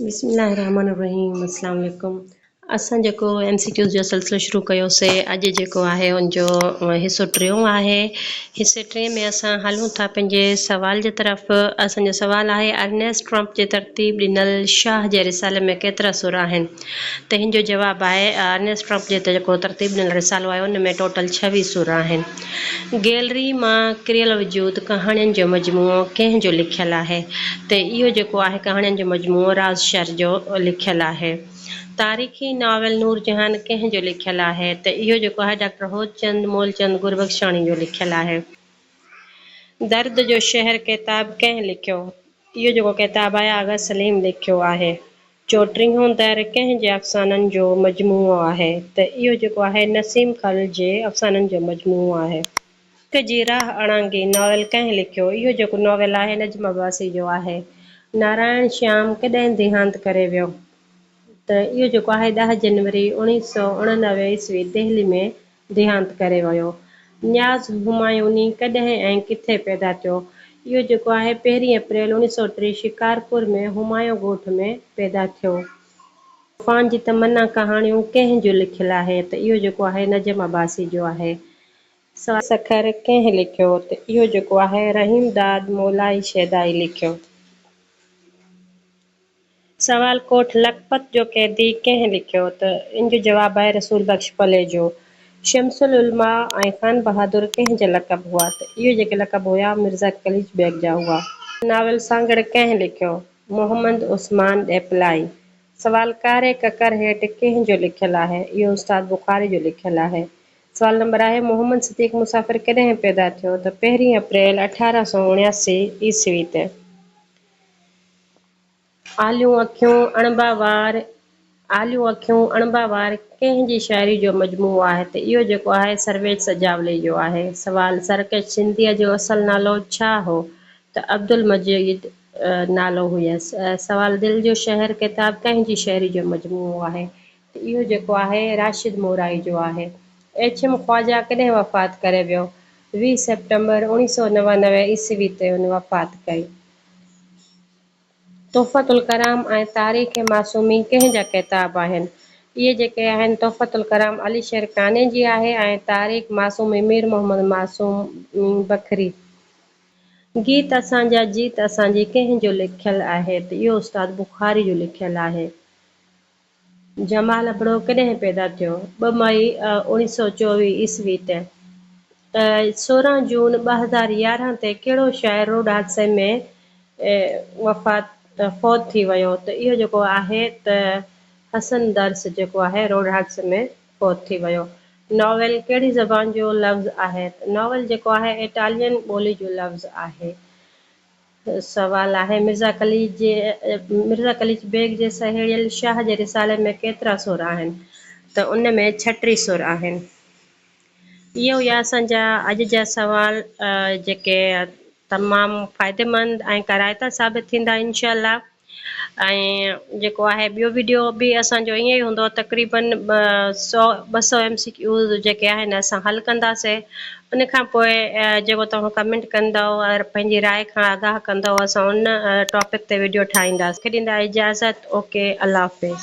بسم الله الرحمن الرحيم السلام عليڪم اسان جيڪو ايم سي ڪيوز جو سلسلو شروع ڪيو سي اڄ جيڪو آهي ان جو حصو ٽيون آهي حصي ٽئين ۾ اسان هلون ٿا پنهنجي سوال جي طرف اسان جو سوال آهي ارنيسٽ ٽرمپ جي ترتيب ڏنل شاهه جي رسالي ۾ ڪيترا سر آهن ته هن جو جواب آهي ارنيسٽ ٽرمپ جي جيڪو ترتيب ڏنل رسالو آهي ان ۾ ٽوٽل 26 سر آهن. گيلري مان ڪريل وجود ڪهاڻين جو مجموعو ڪنهن جو لکيل آهي؟ ته اهو جيڪو آهي ڪهاڻين جو مجموعو راز شر جو لکيل آهي. تاريخي ناول نور جهان ڪنهن جو لکيل آهي؟ ته اهو جيڪو آهي ڊاڪٽر هوتچند مولچند گربخشاڻي جو لکيل آهي. درد جو شهر ڪتاب ڪنهن لکيو؟ اهو جيڪو ڪتاب آهي آغا سليم لکيو آهي. چوٽيهون در ڪنهن جي افسانن جو مجموعو آهي؟ ته اهو جيڪو آهي نسيم خلل جي افسانن جو مجموعو آهي. عشق جي راهه اڻانگي ناول ڪنهن لکيو؟ اهو جيڪو ناول آهي نجم عباسي جو آهي. نارائڻ شيام ڪڏهن ديهانت ڪري ويو؟ ته اهو جيڪو آهي 10 جنوري 1989 عيسوي دهلي ۾ ديهانت ڪري ويو. نياز همايوني ڪڏهن ۽ ڪٿي پيدا ٿيو؟ اهو جيڪو آهي پهرين اپريل 1903 شڪارپور ۾ همايون ڳوٺ ۾ پيدا ٿيو. طوفان جي تمنا ڪهاڻيون ڪنهن جو لکيل آهي؟ ته اهو جيڪو آهي نجم عباسي جو آهي. سوال سکر ڪنهن لکيو؟ ته اهو جيڪو آهي رحيم داد مولائي شيدائي لکيو. سوال ڪوٺ لکپت جو قيدي ڪنهن لکيو؟ ته ان جو جواب آهي رسول بخش پليجو. شمس العلماء ۽ خان بهادر ڪنهن جا لقب هئا؟ ته اهي جيڪي لقب هيا مرزا قليچ بيگ جا هئا. ناول سانگهڙ ڪنهن لکيو؟ محمد عثمان ڏيپلائي. سوال ڪاري ڪڪر هيٺ ڪنهن جو لکيل آهي؟ اهو استاد بخاري جو لکيل آهي. سوال نمبر آهي محمد صديق مسافر ڪڏهن پيدا ٿيو؟ ته پهرين اپريل 1879 عيسوي تي. آليون اکيون اڻڀا وار آليون اکيون اڻڀا وار ڪنهن جي شاعري جو مجموعو آهي ته اهو جيڪو آهي سرويچ سجاولي جو آهي. سوال، سرڪش سنڌيء جو اصل نالو ڇا هو؟ ته عبدالمجيد نالو هيس. سوال، دل جو شهر ڪتاب ڪنهن جي شاعري جو مجموعو آهي؟ ته اهو جيڪو آهي راشد مورائي جو آهي. ايڇ ايم خواجه ڪڏهن وفات ڪري ويو؟ 20 سيپٽمبر 1999 عيسوي تي هن وفات ڪئي. تحفة الڪرام ۽ تاريخ معصومي ڪنهن جا ڪتاب آهن؟ اهي جيڪي آهن تحفة الڪرام علي شير قانع جي آهي ۽ تاريخ معصومي مير محمد معصومي بکري. گيت اسان جا جيت اسان جي ڪنهن جو لکيل آهي ته اهو استاد بخاري جو لکيل آهي. جمال ابڙو ڪڏهن پيدا ٿيو؟ 2 مئي 1924 عيسوي تي. 16 جون 2011 تي ڪهڙو شاعر روڊ حادثي ۾ وفات فوت ٿي ويو؟ ته اهو جيڪو آهي ته حسن درس جيڪو آهي روڊ حادثي ۾ فوت ٿي ويو. ناول ڪهڙي زبان جو لفظ آهي؟ ته ناول جيڪو آهي اٽالين ٻولي جو لفظ آهي. سوال آهي، مرزا قليچ جي مرزا قليچ بيگ جي سهيڙيل شاهه جي رسالي ۾ ڪيترا سر آهن؟ ته ان ۾ 36 سر آهن. اهي هيا اسان جا اڄ جا سوال جيڪي تمام فائديمند ۽ ڪارائتا ثابت ٿيندا انشاء الله. ۽ جيڪو آهي ٻيو وڊيو به اسان جو ائين ئي هوندو تقريبن سو ٻه سو ايم سي ڪيوز جيڪي آهن اسان حل ڪنداسي ان کان پوء جيڪو توهان ڪمينٽ ڪندؤ ۽ پنهنجي راء کان آگاهه ڪندؤ اسان ان ٽاپڪ تي وڊيو ٺاهينداسي. کي ڏيندا اجازت اوڪي الله حافظ.